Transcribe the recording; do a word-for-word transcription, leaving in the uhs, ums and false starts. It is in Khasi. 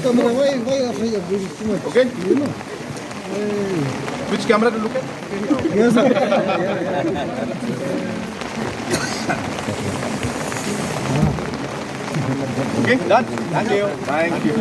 Camera, why, why afraid of this? Too much. Okay. You know? Which camera to look at? Yes, sir. Okay, done. Thank you. Thank you.